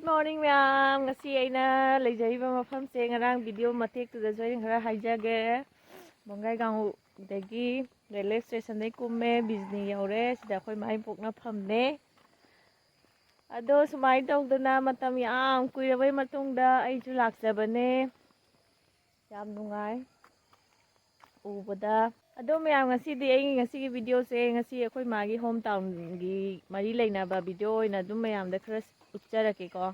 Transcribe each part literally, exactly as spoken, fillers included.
Morning ꯃꯌꯥꯝ, ꯉꯁꯤ ꯑꯩꯅ ꯂꯩꯖꯔꯤꯕ ꯃꯐꯝꯁꯦ ꯉꯔꯥꯡ ꯚꯤꯗꯤꯑꯣ ꯃꯇꯦꯛꯇꯨꯗꯁꯨ ꯑꯩꯅ ꯈꯔ ꯍꯥꯏꯖꯒꯦ꯫ ꯕꯣꯡꯒꯥꯏꯒꯥꯡꯗꯒꯤ ꯔꯦꯜꯋꯦ ꯁ꯭ꯇꯦꯁꯟꯗꯒꯤ ꯀꯨꯝꯃꯦ, ꯕꯤꯖꯅꯤ ꯌꯧꯔꯦ꯫ ꯁꯤꯗ ꯑꯩꯈꯣꯏ ꯃꯥꯏ ꯄꯣꯛꯅꯐꯝꯅꯦ꯫ ꯑꯗꯣ ꯁꯨꯃꯥꯏꯅ ꯇꯧꯗꯅ ꯃꯇꯝ ꯌꯥꯝ ꯀꯨꯏꯔꯕꯩ ꯃꯇꯨꯡꯗ ꯑꯩꯁꯨ ꯂꯥꯛꯆꯕꯅꯦ꯫ ꯌꯥꯝ ꯅꯨꯡꯉꯥꯏ ꯎꯕꯗ꯫ ꯑꯗꯣ ꯃꯌꯥꯝ, ꯉꯁꯤꯗꯤ ꯑꯩꯒꯤ ꯉꯁꯤꯒꯤ ꯚꯤꯗꯤꯑꯣꯁꯦ ꯉꯁꯤ ꯑꯩꯈꯣꯏ ꯃꯥꯒꯤ ꯍꯣꯝ ꯇꯥꯎꯟꯒꯤ ꯃꯔꯤ ꯂꯩꯅꯕ ꯚꯤꯗꯤꯑꯣ ꯑꯣꯏꯅ ꯑꯗꯨꯝ ꯃꯌꯥꯝꯗ ꯈꯔ ꯎꯠꯆꯔꯛꯀꯦꯀꯣ꯫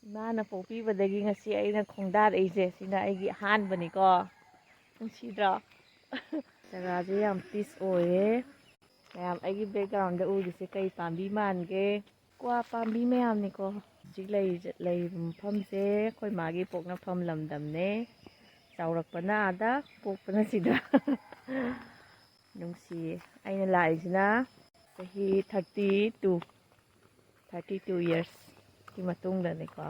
ꯏꯃꯥꯅ ꯄꯣꯛꯄꯤꯕꯗꯒꯤ ꯉꯁꯤ ꯑꯩꯅ ꯈꯣꯡꯗꯥꯔꯛꯏꯁꯦ ꯁꯤꯅ ꯑꯩꯒꯤ ꯑꯍꯥꯟꯕꯅꯤꯀꯣ꯫ ꯅꯨꯡꯁꯤꯗ꯭ꯔꯣ? ꯖꯒꯥꯁꯦ ꯌꯥꯝ ꯄꯤꯁ ꯑꯣꯏꯌꯦ꯫ ꯃꯌꯥꯝ, ꯑꯩꯒꯤ ꯕꯦꯛꯒ꯭ꯔꯥꯎꯟꯗ ꯎꯔꯤꯁꯦ ꯀꯩ ꯄꯥꯝꯕꯤ ꯃꯥꯟꯒꯦ? ꯀ꯭ꯋꯥ ꯄꯥꯝꯕꯤ ꯃꯌꯥꯝꯅꯤꯀꯣ꯫ ꯍꯧꯖꯤꯛ ꯂꯩꯔꯤꯁꯦ, ꯂꯩꯔꯤꯕ ꯃꯐꯝꯁꯦ ꯑꯩꯈꯣꯏ ꯃꯥꯒꯤ ꯄꯣꯛꯅꯐꯝ ꯂꯝꯗꯝꯅꯦ꯫ ꯆꯥꯎꯔꯛꯄꯅ ꯑꯥꯗ, ꯄꯣꯛꯄꯅ ꯁꯤꯗ꯫ ꯅꯨꯡꯁꯤꯌꯦ꯫ ꯑꯩꯅ ꯂꯥꯛꯏꯁꯤꯅ ꯆꯍꯤ ꯊꯥꯔꯇꯤ ꯇꯨ, ꯊꯥꯔꯇꯤ ꯇꯨ ꯌꯔꯁꯀꯤ ꯃꯇꯨꯡꯗꯅꯤꯀꯣ꯫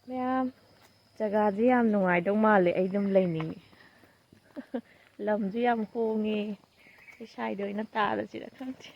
ꯃꯌꯥꯝ, ꯖꯒꯥꯁꯦ ꯌꯥꯝ ꯅꯨꯡꯉꯥꯏꯗꯧ ꯃꯥꯜꯂꯦ, ꯑꯩ ꯑꯗꯨꯝ ꯂꯩꯅꯤꯡꯉꯤ꯫ ꯂꯝꯁꯨ ꯌꯥꯝ ꯍꯣꯡꯉꯦ꯫ ꯑꯩ ꯁ꯭ꯋꯥꯏꯗ ꯑꯣꯏꯅ ꯇꯥꯔꯁꯤꯔ ꯈꯪꯗꯦ꯫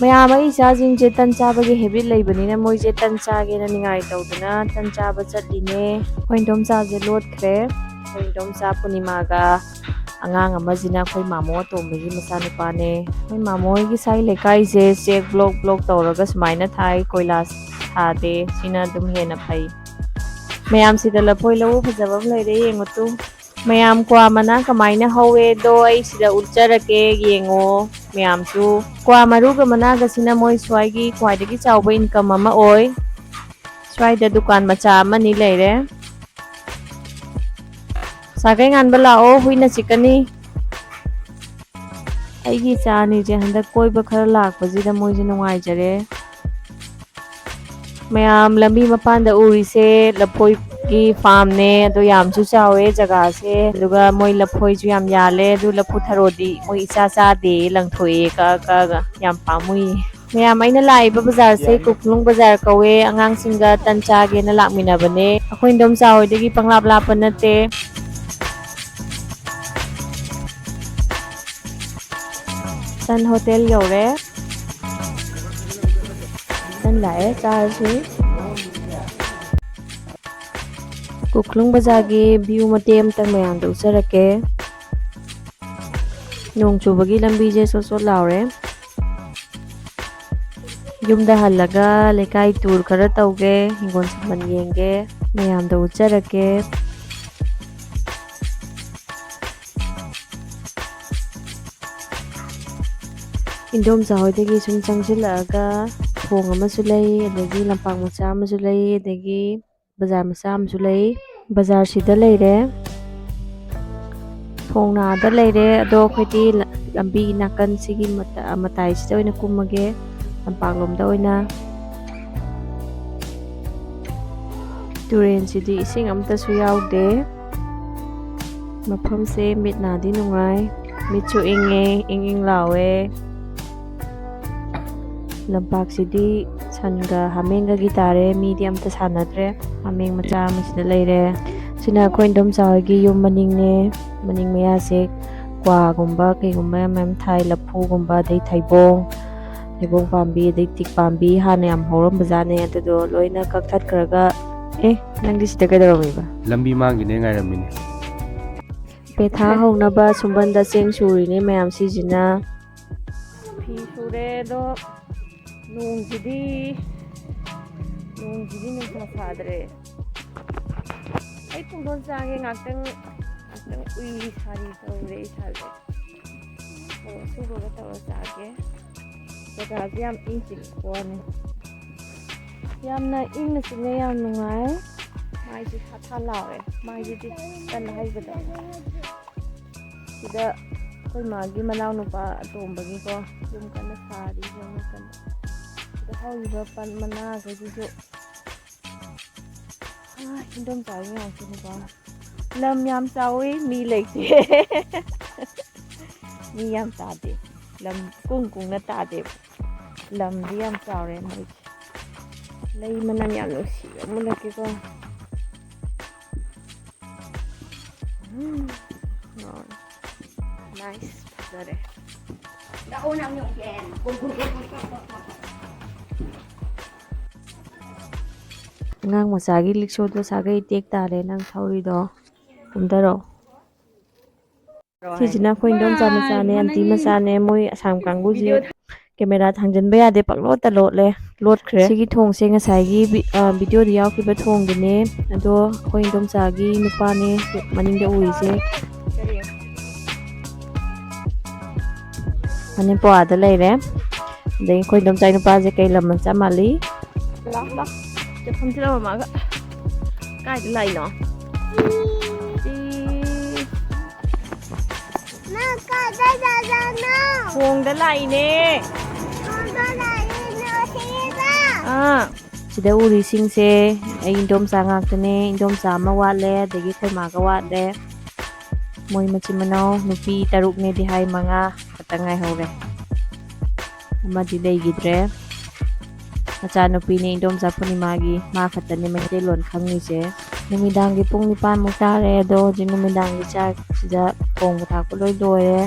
ꯃꯌꯥꯝ, ꯑꯩ ꯏꯆꯥꯁꯤꯡꯁꯦ ꯇꯟ ꯆꯥꯕꯒꯤ ꯍꯦꯕꯤꯠ ꯂꯩꯕꯅꯤꯅ ꯃꯣꯏꯁꯦ ꯇꯟ ꯆꯥꯒꯦꯅ ꯅꯤꯡꯉꯥꯏ ꯇꯧꯗꯅ ꯇꯟ ꯆꯥꯕ ꯆꯠꯂꯤꯅꯦ꯫ ꯑꯩꯈꯣꯏ ꯏꯗꯣꯝꯆꯥꯁꯦ ꯂꯣꯠꯈ꯭ꯔꯦ꯫ ꯑꯩꯈꯣꯏ ꯏꯗꯣꯝꯆꯥ ꯄꯨꯔꯅꯤꯃꯥꯒ ꯑꯉꯥꯡ ꯑꯃꯁꯤꯅ ꯑꯩꯈꯣꯏ ꯃꯥꯃꯣ ꯑꯇꯣꯝꯕꯒꯤ ꯃꯆꯥꯅꯨꯄꯥꯅꯦ꯫ ꯑꯩꯈꯣꯏ ꯃꯥꯃꯣ ꯍꯣꯏꯒꯤ ꯁꯥꯏ ꯂꯩꯀꯥꯏꯁꯦ ꯆꯦꯛ ꯕ꯭ꯂꯣꯛ ꯕ꯭ꯂꯣꯛ ꯇꯧꯔꯒ ꯁꯨꯃꯥꯏꯅ ꯊꯥꯏ, ꯀꯣꯏꯂꯥꯁ ꯊꯥꯗꯦ꯫ ꯁꯤꯅ ꯑꯗꯨꯝ ꯍꯦꯟꯅ ꯐꯩ꯫ ꯃꯌꯥꯝ, ꯁꯤꯗ ꯂꯐꯣꯏ ꯂꯧꯎ ꯐꯖꯕ ꯑꯃ ꯂꯩꯔꯦ, ꯌꯦꯡꯉꯨ ꯇꯨ꯫ ꯃꯌꯥꯝ, ꯀ꯭ꯋꯥ ꯃꯅꯥ ꯀꯃꯥꯏꯅ ꯍꯧꯋꯦꯗꯣ ꯑꯩ ꯁꯤꯗ ꯎꯠꯆꯔꯛꯀꯦ, ꯌꯦꯡꯉꯣ ꯃꯌꯥꯝꯁꯨ꯫ ꯀ꯭ꯋꯥ ꯃꯔꯨꯒ ꯃꯅꯥꯒꯁꯤꯅ ꯃꯣꯏ ꯁ꯭ꯋꯥꯏꯒꯤ ꯈ꯭ꯋꯥꯏꯗꯒꯤ ꯆꯥꯎꯕ ꯏꯟꯀꯝ ꯑꯃ ꯑꯣꯏ꯫ ꯁ꯭ꯋꯥꯏꯗ ꯗꯨꯀꯥꯟ ꯃꯆꯥ ꯑꯃꯅꯤ ꯂꯩꯔꯦ꯫ ꯁꯥꯒꯩ ꯉꯥꯟꯕ ꯂꯥꯛꯑꯣ, ꯍꯨꯏꯅ ꯆꯤꯛꯀꯅꯤ꯫ ꯑꯩꯒꯤ ꯏꯆꯥ ꯑꯅꯤꯁꯦ ꯍꯟꯗꯛ ꯀꯣꯏꯕ ꯈꯔ ꯂꯥꯛꯄꯁꯤꯗ ꯃꯣꯏꯁꯦ ꯅꯨꯡꯉꯥꯏꯖꯔꯦ꯫ ꯃꯌꯥꯝ ꯂꯝꯕꯤ ꯃꯄꯥꯟꯗ ꯎꯔꯤꯁꯦ ꯂꯐꯣꯏꯒꯤ ꯐꯥꯔꯝꯅꯦ꯫ ꯑꯗꯣ ꯌꯥꯝꯁꯨ ꯆꯥꯎꯋꯦ ꯖꯒꯥꯁꯦ, ꯑꯗꯨꯒ ꯃꯣꯏ ꯂꯐꯣꯏꯁꯨ ꯌꯥꯝ ꯌꯥꯜꯂꯦ꯫ ꯑꯗꯨ ꯂꯐꯨ ꯊꯔꯣꯗꯤ ꯃꯣꯏ ꯏꯆꯥ ꯆꯥꯗꯦ, ꯂꯪꯊꯣꯛꯑꯦ ꯀꯛꯑ ꯀꯛꯑꯒ꯫ ꯌꯥꯝ ꯄꯥꯝꯃꯨꯏꯌꯦ꯫ ꯃꯌꯥꯝ, ꯑꯩꯅ ꯂꯥꯛꯏꯕ ꯕꯖꯥꯔꯁꯦ ꯀꯨꯛꯂꯨꯡ ꯕꯖꯥꯔ ꯀꯧꯋꯦ꯫ ꯑꯉꯥꯡꯁꯤꯡꯒ ꯇꯟ ꯆꯥꯒꯦꯅ ꯂꯥꯛꯃꯤꯟꯅꯕꯅꯦ꯫ ꯑꯩꯈꯣꯏ ꯏꯟꯗꯣꯝꯆꯥ ꯍꯣꯏꯗꯒꯤ ꯄꯪꯂꯥꯞ ꯂꯥꯞꯄ ꯅꯠꯇꯦ꯫ ꯇꯟ ꯍꯣꯇꯦꯜ ꯌꯧꯔꯦ꯫ ꯇꯟ ꯂꯥꯛꯑꯦ, ꯆꯥꯔꯁꯤ꯫ ꯀꯨꯛꯂꯨꯡ ꯕꯖꯥꯔꯒꯤ ꯚ꯭ꯌꯨ ꯃꯇꯦꯛ ꯑꯃꯇꯪ ꯃꯌꯥꯝꯗ ꯎꯠꯆꯔꯛꯀꯦ꯫ ꯅꯣꯡ ꯆꯨꯕꯒꯤ ꯂꯝꯕꯤꯁꯦ ꯆꯣꯠ ꯆꯣꯠ ꯂꯥꯎꯔꯦ꯫ ꯌꯨꯝꯗ ꯍꯜꯂꯒ ꯂꯩꯀꯥꯏ ꯇꯨꯔ ꯈꯔ ꯇꯧꯒꯦ, ꯍꯤꯡꯒꯣꯜ ꯁꯝꯕꯜ ꯌꯦꯡꯒꯦ, ꯃꯌꯥꯝꯗ ꯎꯠꯆꯔꯛꯀꯦ꯫ ꯏꯟꯗꯣꯝꯆꯥ ꯍꯣꯏꯗꯒꯤ ꯁꯨꯝ ꯆꯪꯁꯤꯜꯂꯛꯑꯒ ꯊꯣꯡ ꯑꯃꯁꯨ ꯂꯩ, ꯑꯗꯒꯤ ꯂꯝꯄꯥꯛ ꯃꯆꯥ ꯑꯃꯁꯨ ꯂꯩ, ꯑꯗꯒꯤ ꯕꯖꯥꯔ ꯃꯆꯥ ꯑꯃꯁꯨ ꯂꯩ꯫ ꯕꯖꯥꯔꯁꯤꯗ ꯂꯩꯔꯦ, ꯊꯣꯡꯅꯥꯗ ꯂꯩꯔꯦ꯫ ꯑꯗꯣ ꯑꯩꯈꯣꯏꯗꯤ ꯂ-, ꯂꯝꯕꯤ ꯅꯥꯀꯟꯁꯤꯒꯤ ꯃꯇ-, ꯃꯇꯥꯏꯁꯤꯗ ꯑꯣꯏꯅ ꯀꯨꯝꯃꯒꯦ, ꯂꯝꯄꯥꯛꯂꯣꯝꯗ ꯑꯣꯏꯅ꯫ ꯇꯨꯔꯦꯟꯁꯤꯗꯤ ꯏꯁꯤꯡ ꯑꯝꯇꯁꯨ ꯌꯥꯎꯗꯦ꯫ ꯃꯐꯝꯁꯦ ꯃꯤꯠ ꯅꯥꯗꯤ ꯅꯨꯡꯉꯥꯏ, ꯃꯤꯠꯁꯨ ꯏꯪꯉꯦ, ꯏꯪ ꯏꯪ ꯂꯥꯎꯋꯦ꯫ ꯂꯝꯄꯥꯛꯁꯤꯗꯤ ꯁꯟꯒ ꯍꯥꯃꯦꯡꯒꯒꯤ ꯇꯥꯔꯦ, ꯃꯤꯗꯤ ꯑꯝꯇ ꯁꯥꯟꯅꯗ꯭ꯔꯦ꯫ ꯍꯥꯃꯦꯡ ꯃꯆꯥ ꯑꯃꯁꯤꯗ ꯂꯩꯔꯦ꯫ ꯁꯤꯅ ꯑꯩꯈꯣꯏ ꯏꯟꯗꯣꯝꯆꯥ ꯍꯣꯏꯒꯤ ꯌꯨꯝ ꯃꯅꯤꯡꯅꯦ꯫ ꯃꯅꯤꯡ ꯃꯌꯥꯁꯦ ꯀ꯭ꯋꯥꯒꯨꯝꯕ ꯀꯩꯒꯨꯝꯕ ꯌꯥꯝ ꯃꯌꯥꯝ ꯊꯥꯏ, ꯂꯐꯨꯒꯨꯝꯕ, ꯑꯗꯩ ꯊꯩꯕꯣꯡ, ꯊꯩꯕꯣꯡ ꯄꯥꯝꯕꯤ, ꯑꯗꯩ ꯇꯤꯛ ꯄꯥꯝꯕꯤ ꯍꯥꯟꯅ ꯌꯥꯝ ꯍꯧꯔꯝꯕꯖꯥꯠꯅꯦ, ꯑꯗꯨꯗꯣ ꯂꯣꯏꯅ ꯀꯛꯊꯠꯈ꯭ꯔꯒ꯫ ꯑꯦ, ꯅꯪꯗꯤ ꯁꯤꯗ ꯀꯩꯗꯧꯔꯝꯃꯤꯕ? ꯂꯝꯕꯤ ꯃꯥꯡꯒꯤꯅꯦ ꯉꯥꯏꯔꯝꯃꯤꯅꯦ꯫ ꯄꯦꯊꯥ ꯍꯧꯅꯕ ꯁꯨꯝꯕꯟꯗ ꯆꯦꯡ ꯁꯨꯔꯤꯅꯦ ꯃꯌꯥꯝ ꯁꯤꯁꯤꯅ꯫ ꯐꯤ ꯁꯨꯔꯦ ꯑꯗꯣ ꯅꯣꯡꯁꯤꯗꯤ, ꯅꯣꯡꯁꯤꯗꯤ ꯅꯨꯡꯁꯥ ꯁꯥꯗ꯭ꯔꯦ꯫ ꯑꯩ ꯄꯨꯡꯗꯣꯟ ꯆꯥꯒꯦ ꯉꯥꯛꯇꯪ, ꯉꯥꯛꯇꯪ ꯎꯏ ꯁꯥꯔꯤ ꯇꯧꯔꯦ ꯏꯁꯥꯁꯦ꯫ ꯑꯣ, ꯑꯊꯨꯕꯒ ꯇꯧꯔ ꯆꯥꯒꯦ꯫ ꯖꯒꯥꯁꯦ ꯌꯥꯝ ꯏꯪ ꯆꯤꯛꯄ ꯋꯥꯅꯤ꯫ ꯌꯥꯝꯅ ꯏꯪꯅ ꯆꯤꯛꯅ ꯌꯥꯝ ꯅꯨꯡꯉꯥꯏ꯫ ꯃꯥꯏꯁꯦ ꯊꯥ ꯊꯥ ꯂꯥꯎꯔꯦ꯫ ꯃꯥꯏꯁꯤꯗꯤ ꯀꯟꯅ ꯍꯩꯕꯗ꯫ ꯁꯤꯗ ꯑꯩꯈꯣꯏ ꯃꯥꯒꯤ ꯃꯅꯥꯎꯅꯨꯄꯥ ꯑꯇꯣꯝꯕꯒꯤꯀꯣ ꯌꯨꯝ ꯀꯟꯅ ꯁꯥꯔꯤ ꯌꯦꯡꯉꯣ ꯀꯟꯅ꯫ ꯍꯧꯔꯤꯕ ꯄꯥꯟ ꯃꯅꯥꯈꯩꯁꯤꯁꯨ꯫ ꯑꯥ, ꯏꯟꯗꯣꯝꯆꯥꯒꯤ ꯉꯥꯛꯇꯅꯤꯀꯣ꯫ ꯂꯝ ꯌꯥꯝ ꯆꯥꯎꯋꯤ, ꯃꯤ ꯂꯩꯇꯦ꯫ ꯃꯤ ꯌꯥꯝ ꯇꯥꯗꯦ꯫ ꯂꯝ ꯀꯨꯡ ꯀꯨꯡꯅ ꯇꯥꯗꯦꯕ꯫ ꯂꯝꯗꯤ ꯌꯥꯝ ꯆꯥꯎꯔꯦ ꯃꯣꯏꯒꯤ꯫ ꯂꯩ ꯃꯅꯝ ꯌꯥꯝ ꯅꯨꯡꯁꯤꯕ ꯑꯃ ꯂꯩꯀꯦꯀꯣ꯫ ꯎꯝ꯫ ꯅꯥꯏꯁ, ꯐꯖꯔꯦ꯫ ꯑꯉꯥꯡ ꯃꯆꯥꯒꯤ ꯂꯤꯛꯁꯣꯗꯣ ꯁꯥꯒꯩ ꯇꯦꯛ ꯇꯥꯔꯦ ꯅꯪ ꯊꯧꯔꯤꯗꯣ꯫ ꯀꯨꯝꯊꯔꯛꯑꯣ꯫ ꯁꯤꯁꯤꯅ ꯑꯩꯈꯣꯏ ꯏꯟꯗꯣꯝꯆꯥ ꯃꯆꯥꯅꯦ, ꯑꯟꯇꯤ ꯃꯆꯥꯅꯦ, ꯃꯣꯏ ꯑꯁꯥꯝ ꯀꯥꯡꯕꯨꯁꯦ꯫ ꯀꯦꯃꯦꯔꯥ ꯊꯥꯡꯖꯤꯟꯕ ꯌꯥꯗꯦ, ꯄꯪꯂꯣꯠꯇ ꯂꯣꯠꯂꯦ, ꯂꯣꯠꯈ꯭ꯔꯦ꯫ ꯁꯤꯒꯤ ꯊꯣꯡꯁꯦ ꯉꯁꯥꯏꯒꯤ ꯚꯤ-, ꯑ, ꯚꯤꯗꯤꯑꯣꯗ ꯌꯥꯎꯈꯤꯕ ꯊꯣꯡꯗꯨꯅꯦ꯫ ꯑꯗꯣ ꯑꯩꯈꯣꯏ ꯏꯟꯗꯣꯝꯆꯥꯒꯤ ꯅꯨꯄꯥꯅꯦ ꯃꯅꯤꯡꯗ ꯎꯔꯤꯁꯦ꯫ ꯃꯅꯤꯄꯨꯔꯗ ꯂꯩꯔꯦ꯫ ꯑꯗꯩ ꯑꯩꯈꯣꯏ ꯏꯟꯗꯣꯝꯆꯥꯒꯤ ꯅꯨꯄꯥꯁꯦ ꯀꯩ ꯂꯝ ꯃꯆꯥ ꯃꯥꯜꯂꯤ? ꯂꯥꯎ, ꯂꯥꯎ꯫ ꯆꯦ ꯐꯝꯖꯤꯜꯂꯝꯃꯒ꯫ ꯀꯥꯏꯗ ꯂꯥꯛꯏꯅꯣ? ꯁꯤ꯫ ꯅꯪ ꯀꯥꯏꯗ ꯂꯥꯛꯏꯅꯣ? ꯊꯣꯡꯗ ꯂꯥꯛꯏꯅꯦ꯫ ꯊꯣꯡꯗ ꯂꯥꯛꯏꯅꯣ ꯁꯤꯗ? ꯑꯥ꯫ ꯁꯤꯗ ꯎꯔꯤꯁꯤꯡꯁꯦ ꯑꯩ ꯏꯟꯗꯣꯝꯆꯥ ꯉꯥꯛꯇꯅꯦ꯫ ꯏꯟꯗꯣꯝꯆꯥ ꯑꯃ ꯋꯥꯠꯂꯦ, ꯑꯗꯒꯤ ꯑꯩꯈꯣꯏ ꯃꯥꯒ ꯋꯥꯠꯂꯦ꯫ ꯃꯣꯏ ꯃꯆꯤꯟ ꯃꯅꯥꯎ ꯅꯨꯄꯤ ꯇꯔꯨꯛꯅꯦꯗꯤ ꯍꯥꯏ, ꯃꯉꯥ ꯈꯛꯇ ꯉꯥꯏꯍꯧꯔꯦ꯫ ꯑꯃꯗꯤ ꯂꯩꯈꯤꯗ꯭ꯔꯦ꯫ ꯃꯆꯥꯅꯨꯄꯤꯅꯦ ꯏꯟꯗꯣꯝꯆꯥ ꯄꯨꯔꯅꯤꯃꯥꯒꯤ, ꯃꯥ ꯈꯛꯇꯅꯦ ꯃꯩꯇꯩꯂꯣꯟ ꯈꯪꯉꯤꯁꯦ꯫ ꯅꯨꯃꯤꯗꯥꯡꯒꯤ ꯄꯨꯡ ꯅꯤꯄꯥꯟꯃꯨꯛ ꯇꯥꯔꯦ, ꯑꯗꯣ ꯍꯧꯖꯤꯛ ꯅꯨꯃꯤꯗꯥꯡꯒꯤ ꯆꯥꯛꯁꯤꯗ ꯊꯣꯡꯕ ꯊꯥꯛꯄ ꯂꯣꯏ ꯂꯣꯏꯔꯦ꯫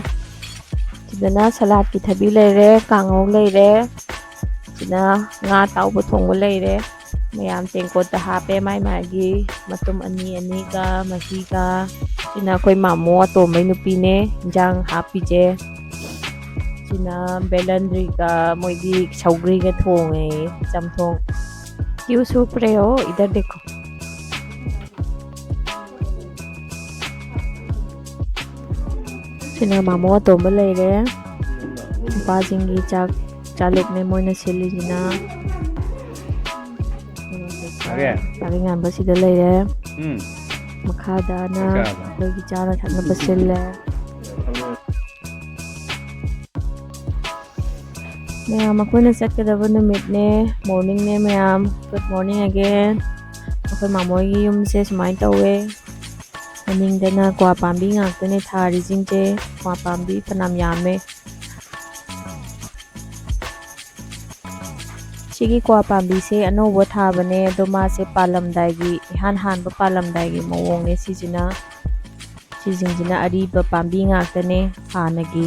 ꯁꯤꯗꯅ ꯁꯂꯥꯠꯀꯤ ꯊꯕꯤ ꯂꯩꯔꯦ, ꯀꯥꯡꯉꯧ ꯂꯩꯔꯦ, ꯁꯤꯅ ꯉꯥ ꯑꯇꯥꯎꯕ ꯊꯣꯡꯕ ꯂꯩꯔꯦ꯫ ꯃꯌꯥꯝ ꯇꯦꯡꯀꯣꯠꯇ ꯍꯥꯞꯄꯦ ꯃꯥꯏ ꯃꯥꯒꯤ ꯃꯇꯨꯝ ꯑꯅꯤ ꯑꯅꯤꯒ ꯃꯍꯤꯒ꯫ ꯁꯤꯅ ꯑꯩꯈꯣꯏ ꯃꯥꯃꯣ ꯑꯇꯣꯝꯕꯩ ꯅꯨꯄꯤꯅꯦ ꯏꯟꯖꯥꯡ ꯍꯥꯞꯄꯤꯁꯦ꯫ ꯁꯤꯅ ꯕꯦꯂꯟꯗ꯭ꯔꯤꯒ ꯃꯣꯏꯒꯤ ꯁꯧꯒ꯭ꯔꯤꯒ ꯊꯣꯡꯉꯦ, ꯆꯝꯊꯣꯡ꯫ क्यों सूख रहे हो? इधर देखो। ꯁꯤꯅ ꯃꯥꯃꯣ ꯑꯇꯣꯝꯕ ꯂꯩꯔꯦ꯫ ꯅꯨꯄꯥꯁꯤꯡꯒꯤ ꯆꯥꯛ ꯆꯥꯂꯨꯛꯅꯦ ꯃꯣꯏꯅ ꯁꯤꯜꯂꯤꯁꯤꯅ꯫ ꯑꯔꯦ꯫ ꯆꯥꯛ ꯌꯥꯝꯕꯁꯤꯗ ꯂꯩꯔꯦ꯫ ꯎꯝ꯫ ꯃꯈꯥꯗꯅ ꯆꯥꯛ ꯆꯥꯔꯕ? ꯑꯩꯈꯣꯏꯒꯤ ꯆꯥꯅ ꯊꯛꯅꯕ ꯁꯤꯜꯂꯦ꯫ ꯃꯌꯥꯝ, ꯑꯩꯈꯣꯏꯅ ꯆꯠꯀꯗꯕ ꯅꯨꯃꯤꯠꯅꯦ꯫ Morningꯅꯦ ꯃꯌꯥꯝ꯫ Good morning again꯫ ꯑꯩꯈꯣꯏ ꯃꯥꯃꯣꯒꯤ ꯌꯨꯝꯁꯦ ꯁꯨꯃꯥꯏꯅ ꯇꯧꯋꯦ꯫ ꯃꯅꯤꯡꯗꯅ ꯀ꯭ꯋꯥ ꯄꯥꯝꯕꯤ ꯉꯥꯛꯇꯅꯦ ꯊꯥꯔꯤꯁꯤꯡꯁꯦ꯫ ꯀ꯭ꯋꯥ ꯄꯥꯝꯕꯤ ꯐꯅꯌꯥꯝ ꯌꯥꯝꯃꯦ꯫ ꯁꯤꯒꯤ ꯀ꯭ꯋꯥ ꯄꯥꯝꯕꯤꯁꯦ ꯑꯅꯧꯕ ꯊꯥꯕꯅꯦ, ꯑꯗꯣ ꯃꯥꯁꯦ ꯄꯥꯜꯂꯝꯗꯥꯏꯒꯤ, ꯏꯍꯥꯟ ꯍꯥꯟꯕ ꯄꯥꯜꯂꯝꯗꯥꯏꯒꯤ ꯃꯑꯣꯡꯅꯦ ꯁꯤꯁꯤꯅ꯫ ꯁꯤꯁꯤꯡꯁꯤꯅ ꯑꯔꯤꯕ ꯄꯥꯝꯕꯤ ꯉꯥꯛꯇꯅꯦ, ꯍꯥꯟꯅꯒꯤ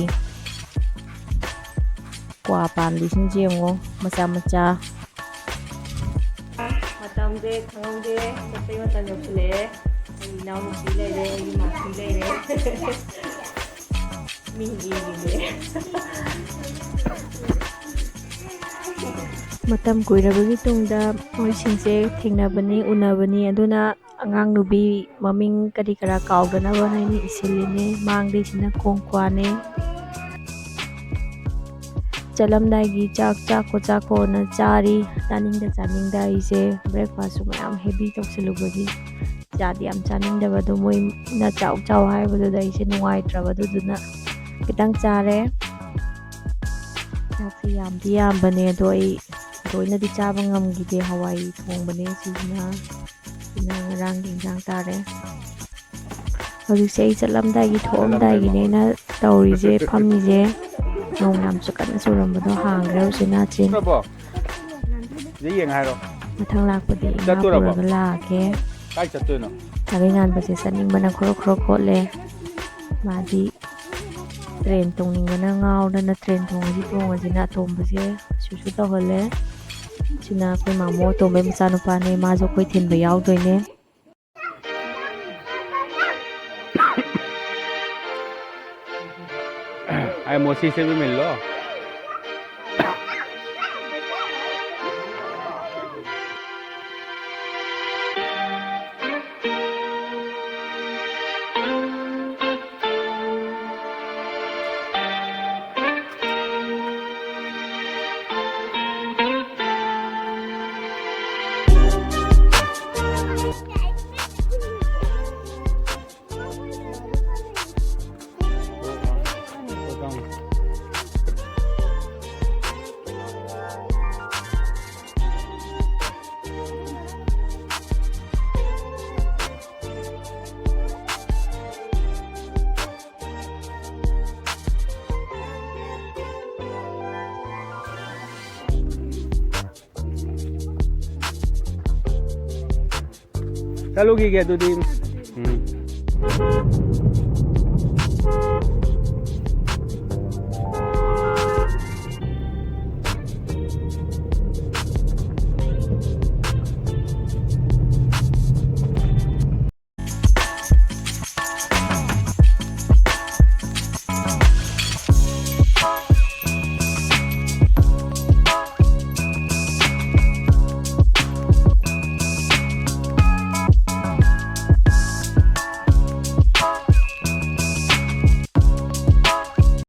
ꯀ꯭ꯋꯥ ꯄꯥꯝꯕꯤꯁꯤꯡꯁꯦ ꯌꯦꯡꯉꯣ, ꯃꯆꯥ ꯃꯆꯥ꯫ ꯃꯇꯝꯁꯦ ꯈꯪꯍꯧꯗꯦ, ꯆꯠꯄꯩ ꯃꯇꯝ ꯌꯧꯁꯤꯜꯂꯛꯑꯦ꯫ ꯑꯩꯒꯤ ꯏꯅꯥꯎꯅꯨꯄꯤ ꯂꯩꯔꯦ, ꯑꯩꯒꯤ ꯃꯥꯁꯤ ꯂꯩꯔꯦ꯫ ꯃꯤꯒꯤ ꯃꯤꯅꯦ꯫ ꯃꯇꯝ ꯀꯨꯏꯔꯕꯒꯤ ꯇꯨꯡꯗ ꯃꯣꯏꯁꯤꯡꯁꯦ ꯊꯦꯡꯅꯕꯅꯤ, ꯎꯅꯕꯅꯤ꯫ ꯑꯗꯨꯅ ꯑꯉꯥꯡ ꯅꯨꯄꯤ ꯃꯃꯤꯡ ꯀꯔꯤ ꯀꯔꯥ ꯀꯥꯎꯗꯅꯕ ꯑꯩꯅ ꯏꯁꯤꯜꯂꯤꯅꯦ꯫ ꯃꯥꯡꯗꯩꯁꯤꯅ ꯀꯣꯡꯀ꯭ꯋꯥꯅꯦ꯫ ꯆꯠꯂꯝꯗꯥꯏꯒꯤ ꯆꯥꯛ ꯆꯥꯛꯈꯣ ꯆꯥꯛꯈꯣꯅ ꯆꯥꯔꯤ꯫ ꯆꯥꯅꯤꯡꯗ ꯆꯥꯅꯤꯡꯗ ꯑꯩꯁꯦ breakfastꯁꯨ ꯃꯌꯥꯝ heavy ꯇꯧꯁꯤꯜꯂꯨꯕꯒꯤ ꯆꯥꯗꯤ ꯌꯥꯝ ꯆꯥꯅꯤꯡꯗꯕ꯫ ꯑꯗꯣ ꯃꯣꯏꯅ ꯆꯥꯎ ꯆꯥꯎ ꯍꯥꯏꯕꯗꯨꯗ ꯑꯩꯁꯦ ꯅꯨꯡꯉꯥꯏꯇ꯭ꯔꯕ, ꯑꯗꯨꯗꯨꯅ ꯈꯤꯇꯪ ꯆꯥꯔꯦ꯫ ꯆꯥꯛꯁꯦ ꯌꯥꯝꯗꯤ ꯌꯥꯝꯕꯅꯦ, ꯑꯗꯣ ꯑꯩ ꯂꯣꯏꯅꯗꯤ ꯆꯥꯕ ꯉꯝꯈꯤꯗꯦ꯫ ꯍꯋꯥꯏ ꯊꯣꯡꯕꯅꯦ ꯁꯤꯁꯤꯅ꯫ ꯁꯤꯅ ꯉꯔꯥꯡꯒꯤ ꯏꯟꯖꯥꯡ ꯇꯥꯔꯦ꯫ ꯍꯧꯖꯤꯛꯁꯦ ꯑꯩ ꯆꯠꯂꯝꯗꯥꯏꯒꯤ, ꯊꯣꯛꯑꯝꯗꯥꯏꯒꯤꯅꯦ ꯑꯩꯅ ꯇꯧꯔꯤꯁꯦ, ꯐꯝꯃꯤꯁꯦ꯫ ꯅꯣꯡ ꯌꯥꯝ ꯆꯨ-, ꯀꯟꯅ ꯆꯨꯔꯝꯕꯗꯣ ꯍꯥꯡꯈ꯭ꯔꯦ ꯍꯧꯖꯤꯛ ꯅꯥꯆꯤꯟ꯫ ꯆꯠꯇꯣꯔꯕꯣ? ꯁꯤꯗ ꯌꯦꯡ ꯍꯥꯏꯔꯣ꯫ ꯃꯊꯪ ꯂꯥꯛꯄꯗꯤ ꯏꯃꯥ ꯆꯠꯇꯣꯔꯕꯣ? ꯄꯨꯔꯒ ꯂꯥꯛꯑꯒꯦ꯫ ꯀꯥꯏ ꯆꯠꯇꯣꯏꯅꯣ? ꯂꯥꯡꯒꯣꯜ ꯉꯥꯟꯕꯁꯦ ꯆꯠꯅꯤꯡꯕꯅ ꯈ꯭ꯔꯣꯛ ꯈ꯭ꯔꯣꯛ ꯈꯣꯠꯂꯦ꯫ ꯃꯥꯗꯤ train ꯇꯣꯡꯅꯤꯡꯕꯅ ꯉꯥꯎꯗꯅ train ꯇꯣꯡꯉꯁꯤ ꯇꯣꯡꯉꯁꯤꯅ ꯑꯇꯣꯝꯕꯁꯦ ꯁꯨꯁꯨ ꯇꯧꯍꯜꯂꯦ꯫ ꯁꯤꯅ ꯑꯩꯈꯣꯏ ꯃꯥꯃꯣ ꯑꯇꯣꯝꯕꯩ ꯃꯆꯥꯅꯨꯄꯥꯅꯦ, ꯃꯥꯁꯨ ꯑꯩꯈꯣꯏ ꯊꯤꯟꯕ ꯌꯥꯎꯗꯣꯏꯅꯦ꯫ ꯑꯩ ꯃꯣꯁꯤ ꯁꯦ ꯃꯤꯜꯂꯣ꯫ ꯆꯠꯂꯨꯈꯤꯒꯦ ꯑꯗꯨꯗꯤ꯫